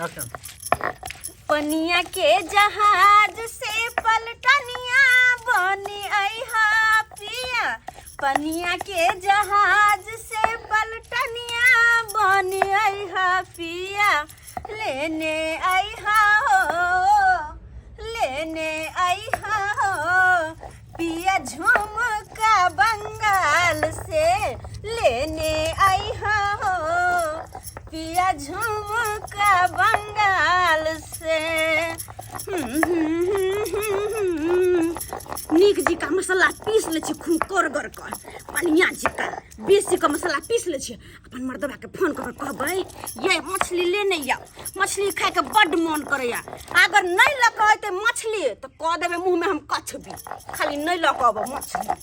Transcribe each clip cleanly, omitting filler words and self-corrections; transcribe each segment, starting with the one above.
Action. पनिया के जहाज से पलटनिया बनी अइहा पिया, पनिया के जहाज से पलटनिया बनी अइहा पिया, लेने अइहा हो, लेने अइहा हो पिया झुमका बंगाल से, लेने अइहा हो पिया झुमका बंगाल से। नीक जिका मसाला पीस लै छी, खूब करगर कर पनिया जिका बेसी के मसाला पीस लै छी। अपन मर्दबा के फोन कऽ के कहबै, ये मछली लेने आउ, मछली खाइके बड्ड मोन करैया। अगर नहि लऽ कऽ अयतै मछली तऽ कऽ देबै मुँहमे हम कछबी, खाली नहि लऽ कऽ अबै मछली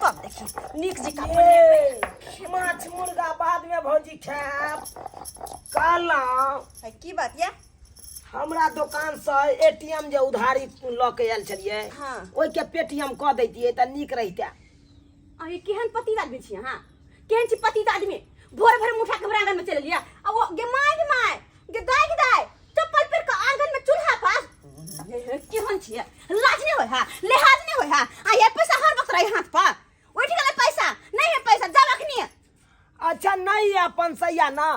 तब देखी नीक जिका ये माछ मुर्गा बाद में भौजी खायब कहलहुँ। है, की बात या? हमरा दोकान से एटीएम जे उधारी लऽ के आयल छलियै, ओहिके पेटीएम कऽ दैतियै तऽ नीक रहितै। अरे केहन पति आदमी छी अहाँ, केहन छी पति आदमी? भोर भोर मुठा के आंगन में चल लिया आ वो गे माय गे माय गे दाय गे दाय चप्पल पेर के आंगन में चूल्हा पास, केहन छी? लाज नहीं होय हा, लिहाज नहीं होय हा? आ ये पैसा हर वक्त रही हाथ पर, उठ गेलै पैसा नहीं है पैसा जाब अखनी। अच्छा नहीं है अपन सैया ना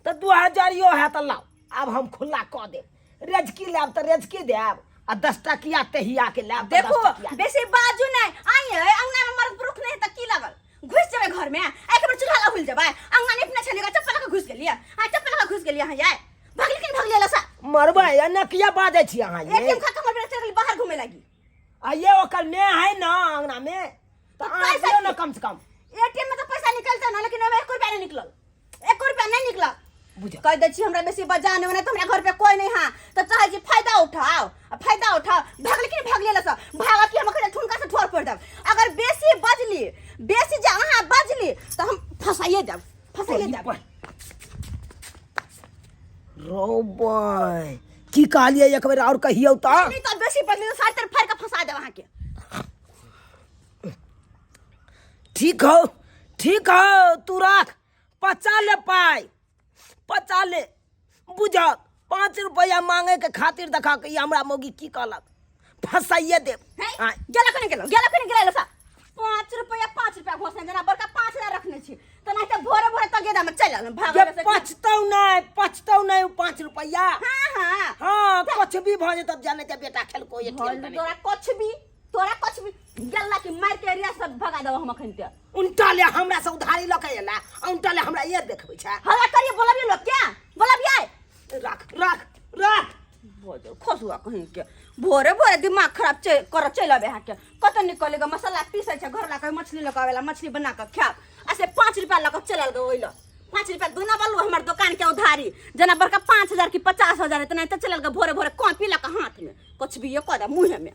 तऽ 2000 है तऽ लाउ, आब हम खुला कऽ देब। रेजकी लेब तऽ रेजकी देब आ 10 टकिया तहिया के लेब तऽ देखो 10 टकिया। बेसी बाजू नहीं, आई है अंगना में मर्द पुरुष नहीं त की लगल घुस जेबै घर में, एक बेर चूल्हा लग जेबै, अंगना निपने छलियै चप्पल लगा घुस गेलियै, आ चप्पल लगा घुस गेलियै अहाँ यार, भगली कि भगली लसा मरबै या न किया बाजै छी अहाँ ये? एटीएम खा के हमर बेटा चल गेली बाहर घूमे लागी। आ ये ओकर ने है ना अंगना में तऽ तो अहाँ पैसा दियौ ना कम से कम। एटीएम में तो पैसा निकलता ना, लेकिन ओमे 1 रुपया नहीं निकलल, 1 रुपया नहीं निकलल। बुझल। कह दै छी हमरा बेसी बजा नहीं, तो हमरा घर पे कोई नहीं हा तो चाहे छी फायदा उठाओ आ फायदा उठाओ। भागली कि भागली लस भागा कि हम अखन ठुनका से ठोर पड़ देब। अगर बेसी बजली, बेसी जे अहाँ बजली तो हम फसाइए देब, फसाइए देब। रोबय की कहलियै एक बेर और कहियौ तऽ। नहीं तो बेसी बजली तो साढ़े तर फाड़ के फंसा देब अहाँ के। ठीक हो, ठीक हो, तू राख, पचा ले पाई, पचा ले। बुझक 5 रुपया मांगे के खातिर देखा के हमरा मौगी की कहलक, फंसाइए देब। हैं? आय। गेला कने गेलो, गेला कने गेला लसा। 5 रुपया, 5 रुपया घोषणा जना बड़का 5000 रखने छी। त नहीं त भोरे भोरे तगेदा में चल आलम, भागो जे से। पछतौ नहीं, पछतौ नहीं उ 5 रुपया। हाँ, हाँ। हाँ, कुछ भी भ जेतौ, जाने के बेटा खेलको एटीएम भोल तने। तोरा कुछ भी, तोरा कुछ भी गेला कि मार के एरिया सब भगा देबो हम अखन ते। उनटा ले हमरा से उधारी ल के एला, उनटा ले हमरा ये देखबै छै। हल्ला करिए बोलबिए लोग क्या? बोलबिए। राख, राख, राख। बोजो खसुआ कहीं के भोरे भोरे दिमाग खराब कर चल आबे अहाँके। कतऽ निकल गे मसाला पीसै छै घर लऽ कऽ मछली लऽ कऽ आबेला, मछली बना कऽ खायब। आ से 5 रुपया लऽ कऽ चलि आयल गे ओहि लऽ। 5 रुपया दुना बलू हमर दोकान के उधारी जेना बड़का 5000 कि 50000 इतना तऽ चलि आयल गे भोरे भोरे कॉपी लऽ कऽ हाथ में कुछ भी ये कऽ दे मुँहे में।